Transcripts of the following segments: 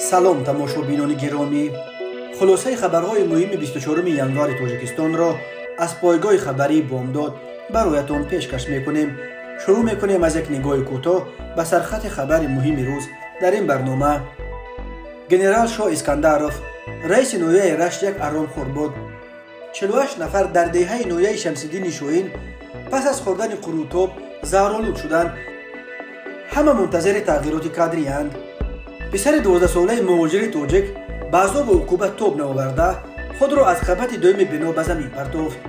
Салом, тамошобинони гиромӣ! Хулосаи хабарҳои муҳими 24 январи Тоҷикистонро аз пойгоҳи хабарии «Бомдод» бароятон пешкаш мекунем. Шурӯъ мекунем аз як нигоҳи кӯтоҳ ба сархати хабари муҳими рӯз. Дар ин барнома: генерал Шоҳ Искандаров, раиси ноҳияи Рашт як аромхӯр буд. 48 нафар дар деҳаи ноҳияи Шамсиддини Шоҳин пас аз хӯрдани қурутоб заҳролуд шуданд. Ҳама мунтазири тағйироти кадриянд. Писари 12-солаи муҳоҷири тоҷик ба азобу уқубат тоб наоварда, худро аз қабати дуюми бино ба замин партофт,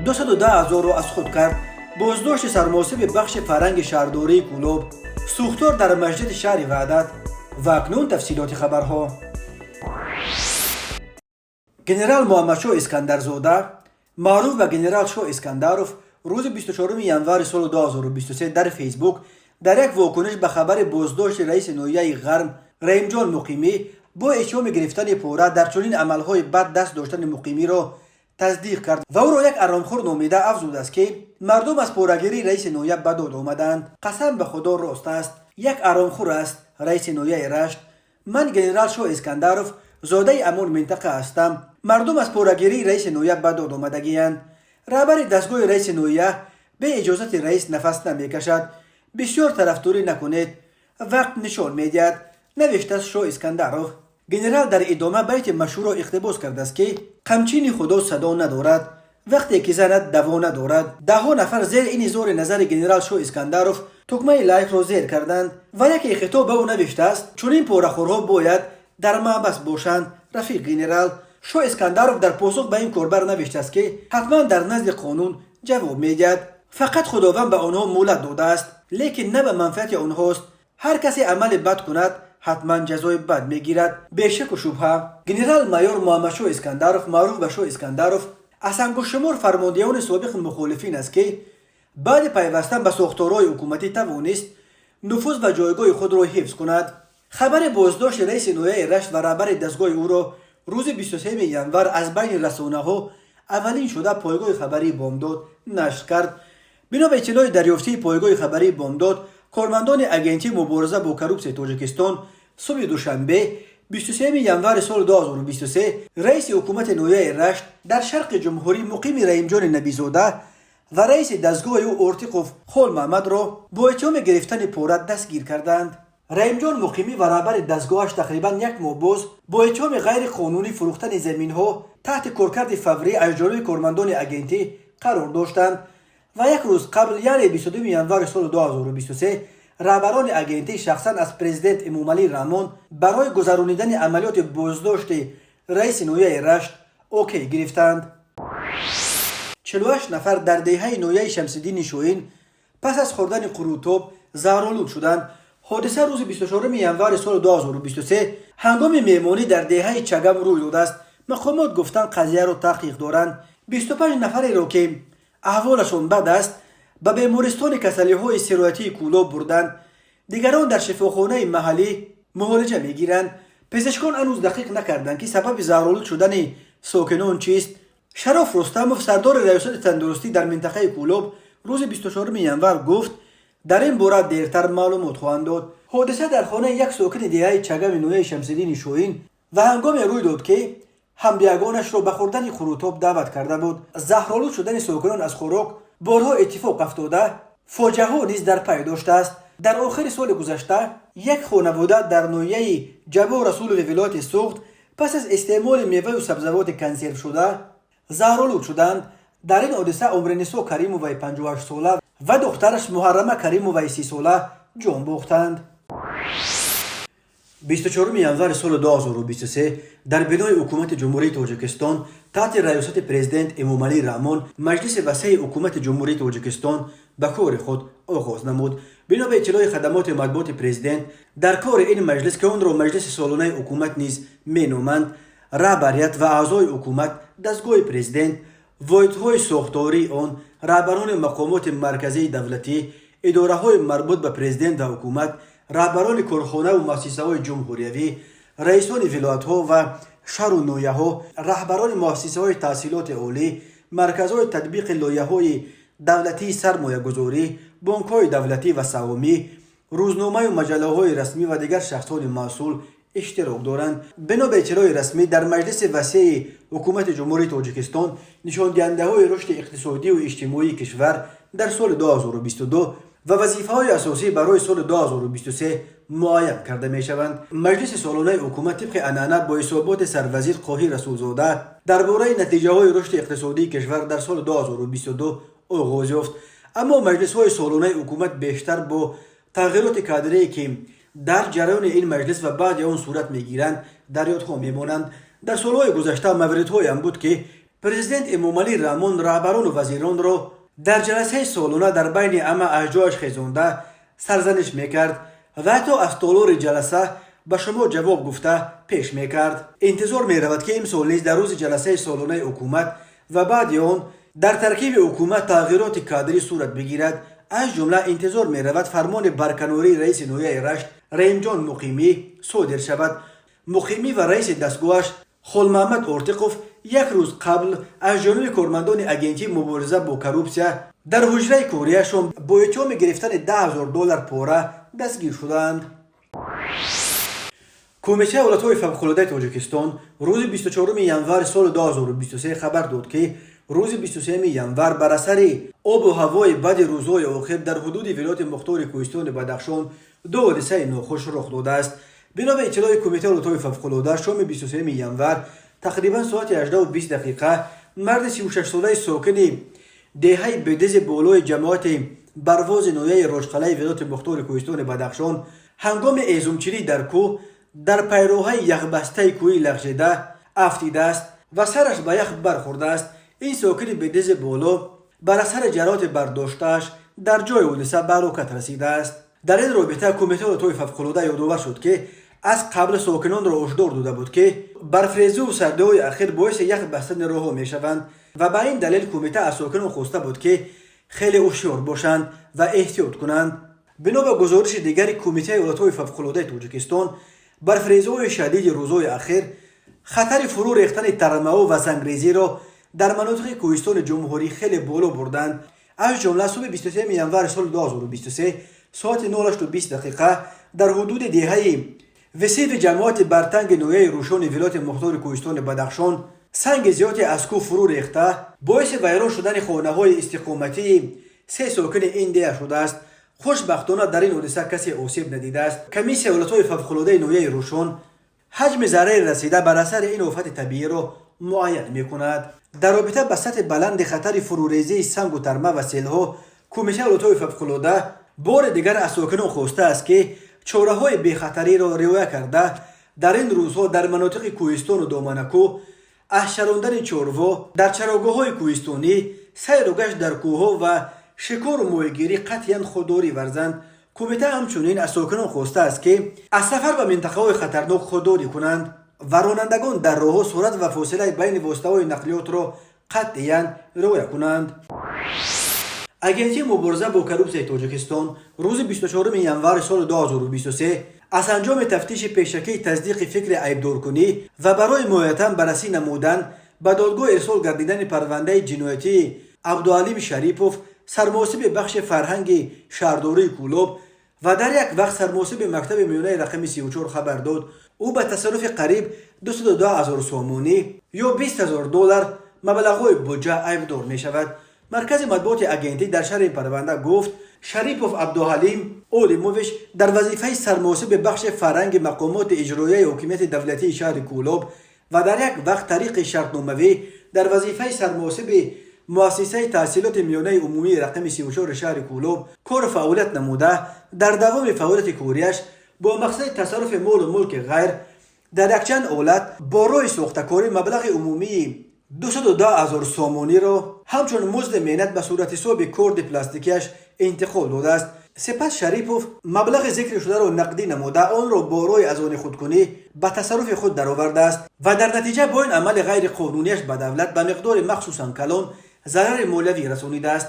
210 ҳазорро аз худ кард. Боздошти сармуҳосиби бахши фарҳанги шаҳрдории Кӯлоб. Сӯхтор дар масҷиди шаҳри Ваҳдат. Ва акнун тафсилоти хабарҳо. Генерал Муҳаммадшоҳ Искандарзода, маъруф ба генерал Шоҳ Искандаров, рӯзи 24 январи соли 2023 дар Фейсбук дар як вокуниш ба хабари боздошти раиси ноҳияи Ғарм Раҳимҷон Муқимӣ бо иттиҳоми гирифтани пора дар чунин амалҳои бад даст доштани Муқимиро тасдиқ кард ва ӯро як аромхӯр номида, афзудааст, ки мардум аз порагирии раиси ноҳия ба дод омаданд. «Қасам ба Худо, рост аст, як аромхӯр аст раиси ноҳияи Рашт. Ман генерал Шоҳ Искандаров, зодаи ҳамон минтақа ҳастам. Мардум аз порагирии раиси ноҳия ба дод омадагиянд. Раҳбари дастгоҳи раиси ноҳия бе иҷозати раис нафас намекашад. Бисёр тарафдорӣ накунед, вақт нишон медиҳад», навиштааст Шоҳ Искандаров. Генерал дар идома байти машҳурро иқтибос кардааст, ки «Қамчини Худо садо надорад, вақте ки занад, даво надорад». Даҳҳо нафар зери ин изҳори назари генерал Шоҳ Искандаров тукмаи лайкро зер карданд ва яке хитоб ба ӯ навиштааст: «Чунин порахӯрҳо бояд дар маҳбас бошанд, рафиқ генерал». Шоҳ Искандаров дар посух ба ин корбар навиштааст, ки ҳатман дар назди қонун ҷавоб медиҳад. Фақат Худованд ба онҳо муҳлат додааст, лекин на ба манфиати онҳост. Ҳар касе амали бад кунад, ҳатман ҷазои бад мегирад, бешаку шубҳа. Генерал майор Муҳаммадшоҳ Искандаров, маъруф ба Шоҳ Искандаров, аз ангуштшумор фармондеҳони собиқи мухолифин аст, ки баъди пайвастан ба сохторҳои ҳукуматӣ тавонист нуфуз ва ҷойгоҳи худро ҳифз кунад. Хабари боздошти раиси ноҳияи Рашт ва раҳбари дастгоҳи ӯро рӯзи 23 январ аз байни расонаҳо аввалин шуда пойгоҳи хабарии «Бомдод» нашр кард. Бино ба иттилои дарёфтии пойгоҳи хабарии «Бомдод», кормандони Агентии мубориза бо коррупсияи Тоҷикистон субҳи душанбе, 23 январи соли 2023, раиси ҳукумати ноҳияи Рашт дар шарқи ҷумҳурӣ Муқими Раҳимҷони Набизода ва раиси дастгоҳи ӯ Ортиқов Холмаҳмадро бо иттиҳоми гирифтани пора дастгир карданд. Раҳимҷон Муқимӣ ва раҳбари дастгоҳаш тақрибан як моҳ боз бо иттиҳоми ғайриқонунӣ фурӯхтани заминҳо таҳти коркарди фаврӣ аз ҷониби кормандони агентӣ қарор доштанд ва як рӯз қабл, яъне 22 январи соли 2023, раҳбарони агентӣ шахсан аз президент Эмомалӣ Раҳмон барои гузаронидани амалиёти боздошти раиси ноҳияи Рашт окей гирифтанд. 48 нафар дар деҳаи ноҳияи Шамсиддини Шоҳин пас аз хӯрдани қурутоб заҳролуд шуданд. Ҳодиса рӯзи 24 январи соли 2023 ҳангоми меҳмонӣ дар деҳаи Чагам рӯй додааст. Мақомот гуфтанд, қазияро таҳқиқ доранд. 25 нафареро, ки аҳволашон бад аст, ба бемористони касалиҳои сироятии Кӯлоб бурданд. Дигарон дар шифохонаи маҳаллӣ муолиҷа мегиранд. Пизишкон ҳанӯз дақиқ накарданд, ки сабаби заҳролуд шудани сокинон чист. Шароф Рустамов, сардори раёсати тандурустӣ дар минтақаи Кӯлоб, рӯзи 24 январ гуфт, дар ин бора дертар маълумот хоҳанд дод. Ҳодиса дар хонаи як сокини деҳаи Чагами ноҳияи Шамсиддини Шоҳин ва ҳангоме рӯй дод, ки ҳамдиягонашро ба хӯрдани қурутоб даъват карда буд. Заҳролуд шудани сокинон аз хӯрок борҳо иттифоқ афтода, фоҷиаҳо низ дар пай доштааст. Дар охири соли гузашта як хонавода дар ноҳияи Ҷаббор Расулови вилояти Суғд пас аз истеъмоли меваю сабзавоти консервшуда заҳролуд шуданд. Дар ин ҳодиса Умринисо Каримоваи 58-сола ва духтараш Муҳаррама Каримоваи 30-сола ҷон бохтанд. 24 январи соли 2023 дар бинои Ҳукумати Ҷумҳурии Тоҷикистон таҳти раёсати президент Эмомалӣ Раҳмон маҷлиси васеи Ҳукумати Ҷумҳурии Тоҷикистон ба кори худ оғоз намуд. Бино ба иттилои хадамоти матбуоти президент, дар кори ин маҷлис, ки онро маҷлиси солонаи ҳукумат низ меноманд, раҳбарият ва аъзои ҳукумат, дастгоҳи президент, воҳидҳои сохтории он, раҳбарони мақомоти марказии давлатӣ, идораҳои марбут ба президент ва ҳукумат, раҳбарони корхонаву муассисаҳои ҷумҳуриявӣ, раисони вилоятҳо ва шаҳру ноҳияҳо, раҳбарони муассисаҳои таҳсилоти олӣ, марказҳои татбиқи лоиҳаҳои давлатии сармоягузорӣ, бонкҳои давлатӣ ва саҳомӣ, рӯзномаю маҷаллаҳои расмӣ ва дигар шахсони масъул Иштирок доранд. Бино ба иттилои расмӣ, дар маҷлиси васеи ҳукумати Ҷумҳурии Тоҷикистон нишондиҳандаҳои рушди иқтисодию иҷтимоии кишвар дар соли 2022 ва вазифаҳои асосӣ барои соли 2023 муайян карда мешаванд. Маҷлиси солонаи ҳукумат тибқи анъана бо ҳисоботи сарвазир Қоҳир Расулзода дар бораи натиҷаҳои рушди иқтисодии кишвар дар соли 2022 оғоз ёфт. Аммо маҷлисҳои солонаи ҳукумат бештар бо тағйироти кадрие, ки дар ҷараёни ин маҷлис ва баъди он сурат мегиранд, дар ёдҳо мемонанд. Дар солҳои гузашта мавридҳоеам буд, ки президент Эмомалӣ Раҳмон раҳбарону вазиронро дар ҷаласаи солона дар байни ҳама аз ҷояш хезонда сарзаниш мекард ва ҳатто аз толори ҷаласа ба шумо ҷавоб гуфта пеш мекард. Интизор меравад, ки имсол низ дар рӯзи ҷаласаи солонаи ҳукумат ва баъди он дар таркиби ҳукумат тағйироти кадрӣ сурат бигирад. Аз ҷумла интизор меравад, фармони барканории раиси ноҳияи Рашт Раҳимҷон Муқимӣ содир шавад. Муқимӣ ва раиси дастгоҳаш Холмаҳмад Ортиқов як рӯз қабл аз ҷониби кормандони Агентии мубориза бо коррупсия дар ҳуҷраи корияшон бо иттиҳоми гирифтани 10 000 доллар пора дастгир шуданд. Кумитаи ҳолатҳои фавқулодаи Тоҷикистон рӯзи 24 январи соли 2023 хабар дод, ки рӯзи 23 январ бар асари обу ҳавои бади рӯзҳои охир дар ҳудуди вилояти мухтори Кӯҳистони Бадахшон ду ҳодисаи нохуш рух додааст. Бино ба иттилои Кумитаи ҳолатҳои фавқулода, шоми 23 январ тақрибан соати 18:20 дақиқа марди 36-солаи сокини деҳаи Бедизи Болои ҷамоати Барвози ноҳияи Рошқалаи вилояти мухтори Кӯҳистони Бадахшон ҳангоми ҳезумчинӣ дар кӯҳ дар пайроҳаи яхбастаи кӯҳӣ лағжида афтидааст ва сараш ба ях бархӯрдааст. Ин сокини Бедизи Боло бар асари ҷароҳати бардоштааш дар ҷои ҳодиса ба ҳалокат расидааст. Дар ин робита Кумитаи ҳолатҳои фавқулода ёдовар шуд, ки аз қабл сокинонро ҳушдор дода буд, ки барфрезиву сардиҳои ахир боиси ях бастани роҳҳо мешаванд ва ба ин далел кумита аз сокинон хоста буд, ки хеле ҳушёр бошанд ва эҳтиёт кунанд. Бино ба гузориши дигари Кумитаи ҳолатҳои фавқулодаи Тоҷикистон, барфрезиҳои шадиди рӯзҳои ахир хатари фурӯ рехтани тармаҳо ва сангрезиро дар манотиқи кӯҳистони ҷумҳурӣ хеле боло бурданд. Аз ҷумла субҳи 23 январи соли 2023 соати 08:20 дақиқа дар ҳудуди деҳаи Висиви ҷамоати Бартанги ноҳияи Рӯшони вилояти мухтори Кӯҳистони Бадахшон санги зиёде аз кӯҳ фурӯ рехта, боиси вайрон шудани хонаҳои истиқоматии се сокини ин деҳа шудааст. Хушбахтона, дар ин ҳодиса касе осеб надидааст. Комиссияи ҳолатҳои фавқулодаи ноҳияи Рӯшон ҳаҷми зарари расида бар асари ин офати табииро муайян мекунад. Дар робита ба сатҳи баланди хатари фурӯрезии сангу тарма ва селҳо Кумитаи ҳолатҳои фавқулода бори дигар аз сокинон хостааст, ки чораҳои бехатариро риоя карда, дар ин рӯзҳо дар манотиқи кӯҳистону доманакӯҳ аз чарондани чорво дар чарогоҳҳои кӯҳистонӣ, сайру гашт дар кӯҳҳо ва шикору моҳигирӣ қатъиян худдорӣ варзанд. Кумита ҳамчунин аз сокинон хостааст, ки аз сафар ба минтақаҳои хатарнок худдорӣ кунанд ва ронандагон дар роҳҳо суръат ва фосилаи байни воситаҳои нақлиётро қатъиян риоя кунанд. Агентии мубориза бо коррупсияи Тоҷикистон рӯзи 24 январи соли 2023 аз анҷоми тафтиши пешакии тасдиқи фикри айбдоркунӣ ва барои моҳиятан баррасӣ намудан ба додгоҳ ирсол гардидани парвандаи ҷиноятии Абдуалим Шарипов, сармуҳосиби бахши фарҳанги шаҳрдории Кӯлоб ва дар як вақт сармуҳосиби мактаби миёнаи рақами 34, хабар дод. Ӯ ба тасарруфи қариб 202 ҳазор сомонӣ ё 20 ҳазор доллар маблағҳои буҷа айбдор мешавад. Маркази матбуоти агентӣ дар шарҳи парванда гуфт: Шарипов Абдуҳалим Олимович дар вазифаи сармуҳосиби бахши фарҳанги мақомоти иҷроияи ҳокимияти давлатии шаҳри Кӯлоб ва дар як вақт тариқи шартномавӣ дар вазифаи сармуҳосиби муассисаи таҳсилоти миёнаи умумии рақами 34 шаҳри Кӯлоб кору фаъолият намуда, дар давоми фаъолияти кориаш бо мақсади тасарруфи молу мулки ғайр дар якчанд ҳолат бо роҳи сохтакорӣ маблағи умумии 202 ҳазор сомониро ҳамчун музди меҳнат ба суратҳисоби корди пластикиаш интиқол додааст. Сипас Шарипов маблағи зикршударо нақдӣ намуда, онро бо роҳи аз они худкунӣ ба тасарруфи худ даровардааст ва дар натиҷа бо ин амали ғайриқонунияш ба давлат ба миқдори махсусан калон зарари молиявӣ расонидааст.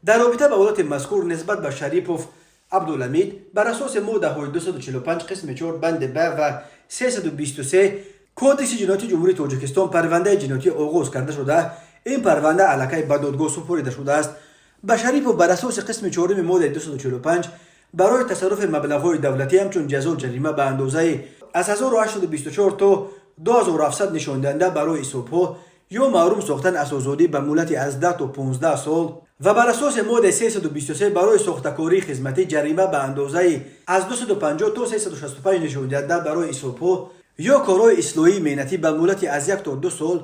Дар робита ба ҳолати мазкур нисбат ба Шарипов Абдуламид бар асоси моддаҳои 245 қисми 4 банди б ва 323 Кодекси ҷиноятии Ҷумҳурии Тоҷикистон парвандаи ҷиноятӣ оғоз карда шуда, ин парванда аллакай ба додгоҳ супорида шудааст. Ба Шарипов бар асоси қисми чоруми моддаи 245 барои тасарруфи маблағҳои давлатӣ ҳамчун ҷазо ҷарима ба андозаи аз 1824 то 2700 нишондиҳанда барои ҳисобҳо ё маҳрум сохтан аз озодӣ ба муҳлати аз 10 то 15 сол ва бар асоси моддаи 323 барои сохтакории хизматӣ ҷарима ба андозаи аз 250 то 365 нишондиҳанда барои ҳисобҳо ё корҳои ислоҳии меҳнатӣ ба муҳлати аз 1 то 2 сол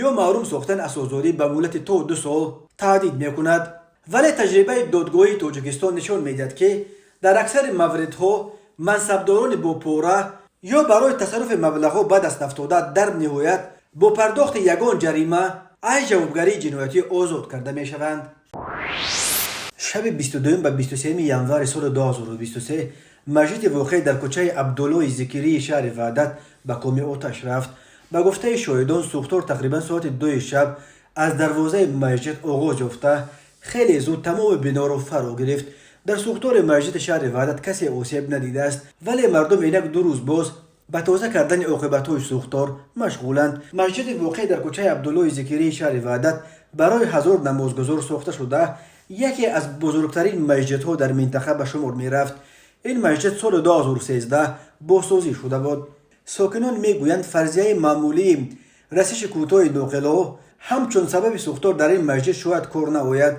ё маҳрум сохтан аз озодӣ ба муҳлати то 2 сол таҳдид мекунад. Вале таҷрибаи додгоҳии Тоҷикистон нишон медиҳад, ки дар аксари мавридҳо мансабдорони бо пора ё барои тасарруфи маблағҳо ба даст афтода дар ниҳоят бо пардохти ягон ҷарима аз ҷавобгарии ҷиноятӣ озод карда мешаванд. Шаби 22 ба 23 январи соли 2023 масҷиди воқеъ дар кӯчаи Абдуллои Зикирии шаҳри Ваҳдат ба коми оташ рафт. Ба гуфтаи шоҳидон, сӯхтор тақрибан соати 2-и шаб аз дарвозаи масҷид оғоз ёфта, хеле зуд тамоми биноро фаро гирифт. Дар сӯхтори масҷиди шаҳри Ваҳдат касе осеб надидааст, вале мардум инак 2 рӯз боз ба тоза кардани оқибатҳои сӯхтор машғуланд. Масҷиди воқеъ дар кӯчаи Абдуллои Зикирии шаҳри Ваҳдат барои 1000 намозгузор сохта шуда, яке аз бузургтарин масҷидҳо дар минтақа ба шумор мерафт. Ин масҷид соли 2013 бозсозӣ шуда буд. Сокинон мегӯянд, фарзияи маъмулии расиши кӯтоҳи ноқилҳо ҳамчун сабаби сӯхтор дар ин масҷид шояд кор наояд,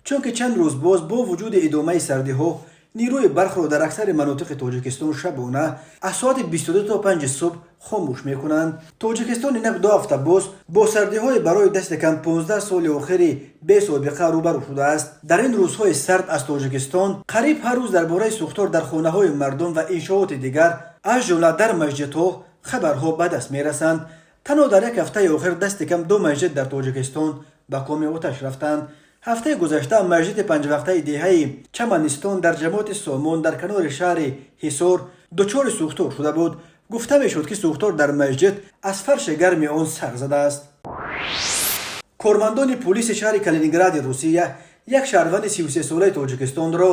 чунки чанд рӯз боз бо вуҷуди идомаи сардиҳо нерӯи барқро дар аксари манотиқи Тоҷикистон шабона аз соати 22 то 5 субҳ хомӯш мекунанд. Тоҷикистон инак 2 ҳафта боз бо сардиҳое барои дасти кам 15 соли охири бесобиқа рӯбарӯ шудааст. Дар ин рӯзҳои сард аз Тоҷикистон қариб ҳар рӯз дар бораи сӯхтор дар хонаҳои мардум ва иншооти дигар, аз ҷумла дар масҷидҳо, хабарҳо ба даст мерасанд. Танҳо дар як ҳафтаи охир дасти кам ду масҷид дар Тоҷикистон ба коми оташ рафтанд. Ҳафтаи гузашта масҷиди панҷвақтаи деҳаи Чаманистон дар ҷамоати Сомон дар канори шаҳри Ҳисор дучори сӯхтор шуда буд. Гуфта мешуд, ки сӯхтор дар масҷид аз фарши гарми он сар задааст. Кормандони пулиси шаҳри Калинингради Русия як шаҳрванди 33-солаи Тоҷикистонро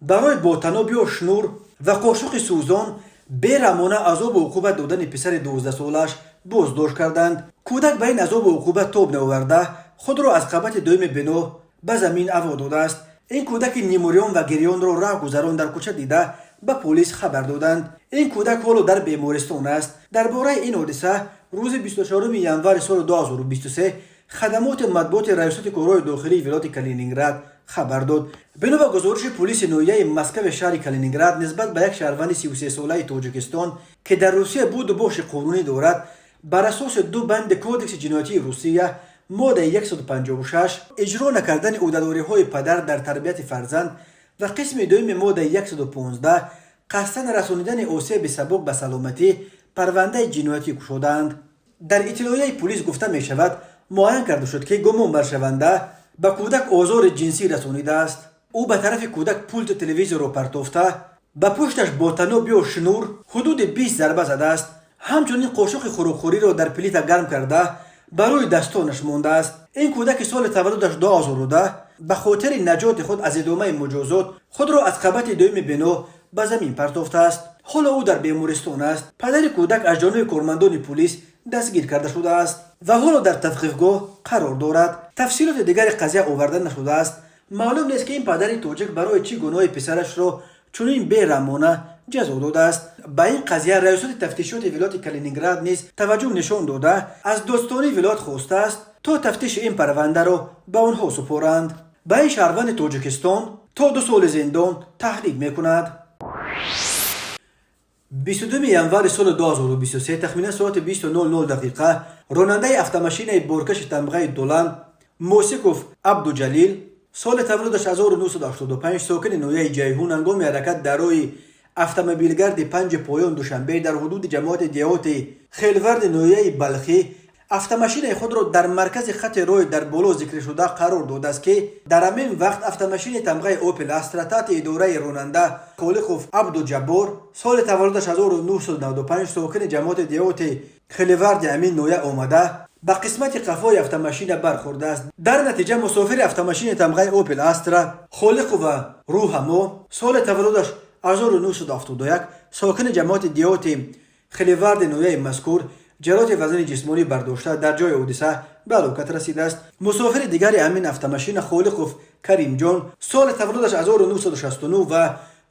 барои бо таноб ё шнур ва қошуқи сӯзон бераҳмона азобу уқубат додани писари 12-солааш боздошт карданд. Кӯдак ба ин азобу уқубат тоб наоварда, худро аз қабати дуюми бино ба замин аво додааст. Ин кӯдаки нимурён ва гирёнро роҳгузарон дар кӯча дида, ба полис хабар доданд. Ин кӯдак ҳоло дар бемористон аст. Дар бораи ин ҳодиса рӯзи 24 январи соли 2023 хадамоти матбуоти Раёсати корҳои дохилии вилояти Калининград хабар дод. Бино ба гузориши пулиси ноҳияи Москави шаҳри Калининград, нисбат ба як шаҳрванди 33-солаи Тоҷикистон, ки дар Русия буду боши қонунӣ дорад, бар асоси ду банди Кодекси ҷиноятии Русия, моддаи 156 иҷро накардани ӯҳдадориҳои падар дар тарбияти фарзанд ва қисми дуюми моддаи 115 қасдан расонидани осеби сабук ба саломатӣ, парвандаи ҷиноятӣ кушодаанд. Дар иттилоияи пулис гуфта мешавад, муайян карда шуд, ки гумонбаршаванда ба кӯдак озори ҷинсӣ расонидааст. Ӯ ба тарафи кӯдак пулти телевизорро партофта, ба пушташ бо таноб ё шнур ҳудуди 20 зарба задааст. Ҳамчунин қошуқи хӯрокхӯриро дар плита гарм карда, ба рӯи дастонаш мондааст. Ин кӯдаки соли таваллудаш 2010 ба хотири наҷоти худ аз идомаи муҷозот худро аз қабати дуюми бино ба замин партофтааст. Ҳоло ӯ дар бемористон аст. Падари кӯдак аз ҷониби кормандони пулис дастгир карда шудааст ва ҳоло дар тавқифгоҳ қарор дорад. Тафсилоти дигари қазия оварда нашудааст. Маълум нест, ки ин падари тоҷик барои чӣ гуноҳи писарашро чунин бераҳмона ҷазо додааст. Ба ин қазия Раёсати тафтишоти вилояти Калининград низ таваҷҷӯҳ нишон дода, аз додстонии вилоят хостааст, то тафтиши ин парвандаро ба онҳо супоранд. Ба ин шаҳрванди Тоҷикистон то 2 соли зиндон таҳдид мекунад. 22 январи соли 2023 тахминан соати 20:00 дақиқа ронандаи автомашинаи боркаши тамғаи Долан Мосиков Абдуҷалил, соли таваллудаш 1985, сокини ноҳияи Ҷайҳун, ҳангоми ҳаракат дар роҳи автомобилгарди Панҷи Поён Душанбе дар ҳудуди ҷамоати деҳоти Хелварди ноҳияи Балхӣ автомашинаи худро дар маркази хати роҳи дар боло зикршуда қарор додааст, ки дар ҳамин вақт автомашини тамғаи Опел Астра таҳти идораи ронанда Холиқов Абдуҷаббор, соли таваллудаш 1995, сокини ҷамоати деҳоти Хелварди ҳамин ноҳия омада, ба қисмати қафои автомашина бархӯрдааст. Дар натиҷа мусофири автомашини тамғаи Опел Астра Холиқова Рӯҳамо, соли таваллудаш 1971, сокини ҷамоати деҳоти Хелеварди ноҳияи мазкур, ҷароҳати вазнини ҷисмонӣ бардошта, дар ҷои ҳодиса ба ҳалокат расидааст. Мусофири дигари ҳамин автомашина Холиқов Каримҷон, соли таваллудаш 1969 ва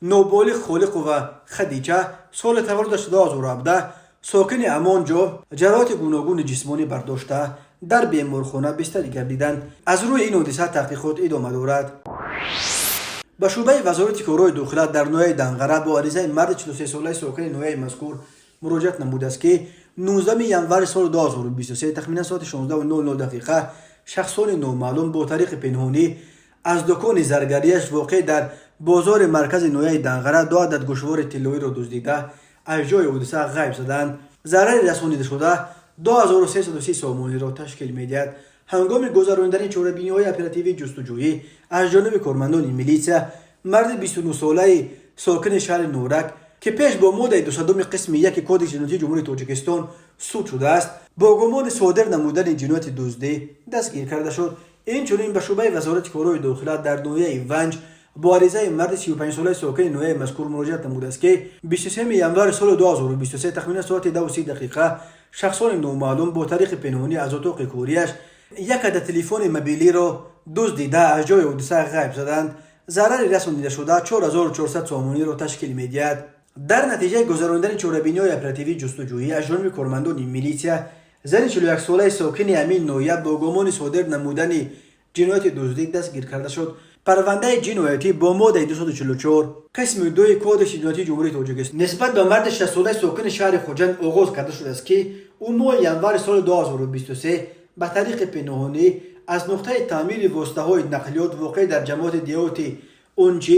Ноболиғ Холиқова Хадича, соли таваллудаш 2017, сокини ҳамон ҷо, ҷароҳати гуногуни ҷисмонӣ бардошта, дар беморхона бистарӣ гардиданд. Аз рӯи ин ҳодиса таҳқиқот идома дорад. Ба шӯъбаи Вазорати корҳои дохила дар ноҳияи Данғара бо аризаи марди 43-солаи сокини ноҳияи мазкур муроҷиат намудааст, ки 19 январи соли 2023 тахминан соати 16:00 дақиқа шахсони номаълум бо тариқи пинҳонӣ аз дукони заргариаш, воқеъ дар бозори маркази ноҳияи Данғара, ду адад гӯшвори тиллоиро дуздида, аз ҷои ҳодиса ғайб заданд. Зарари расонидашуда 2330 сомониро ташкил медиҳад. Ҳангоми гузаронидани чорабиниҳои оперативии ҷустуҷӯӣ аз ҷониби кормандони милитсия марди 29-солаи сокини шаҳри Норак, ки пеш бо моддаи 200-уми қисми 1 Кодекси ҷиноятии Ҷумҳурии Тоҷикистон суд шудааст, бо гумони содир намудани ҷинояти дуздӣ дастгир карда шуд. Инчунин ба шӯъбаи Вазорати корҳои дохила дар ноҳияи Ванҷ бо аризаи марди 35-солаи сокини ноҳияи мазкур муроҷиат намудааст, ки 23 январи соли 2023 тахминан соати 2:30 дақиқа шахсони номаълум бо тариқи пинҳонӣ аз утоқи кориаш як адад телефони мобилиро дуздида, аз ҷои ҳодиса ғайб заданд. Зарари расонидашуда 4400 сомониро ташкил медиҳад. Дар натиҷаи гузаронидани чорабиниҳои оперативии ҷустуҷӯӣ аз ҷониби кормандони милитсия зани 41-солаи сокини ҳамин ноҳия бо гумони содир намудани ҷинояти дуздӣ дастгир карда шуд. Парвандаи ҷиноятӣ бо моддаи 244 қисми 2 Кодекси ҷиноятии Ҷумҳурии Тоҷикистон нисбат ба марди 60-солаи сокини шаҳри Хуҷанд оғоз карда шудааст, ки ӯ моҳи январи соли 2023 ба тариқи пинҳонӣ аз нуқтаи таъмири воситаҳои нақлиёт, воқеъ дар ҷамоати деҳоти Унчи,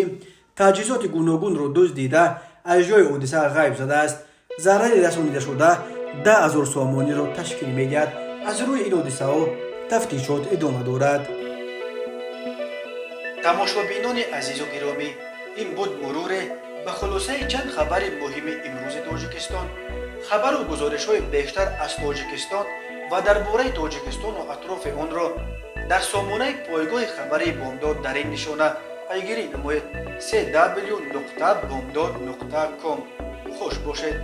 таҷҳизоти гуногунро дуздида, аз ҷои ҳодиса ғайб задааст. Зарари расонидашуда 10 000 сомониро ташкил медиҳад. Аз рӯи ин ҳодисаҳо тафтишот идома дорад. Тамошобинони азизу гиромӣ, ин буд муруре ба хулосаи чанд хабари муҳими имрӯзи Тоҷикистон. Хабару гузоришҳои бештар аз Тоҷикистон ва дар бораи Тоҷикистону атрофи онро дар сомонаи пойгоҳи хабарии Бомдод дар ин нишона пайгирӣ намоед: cw.bomdod.com. Хуш бошед.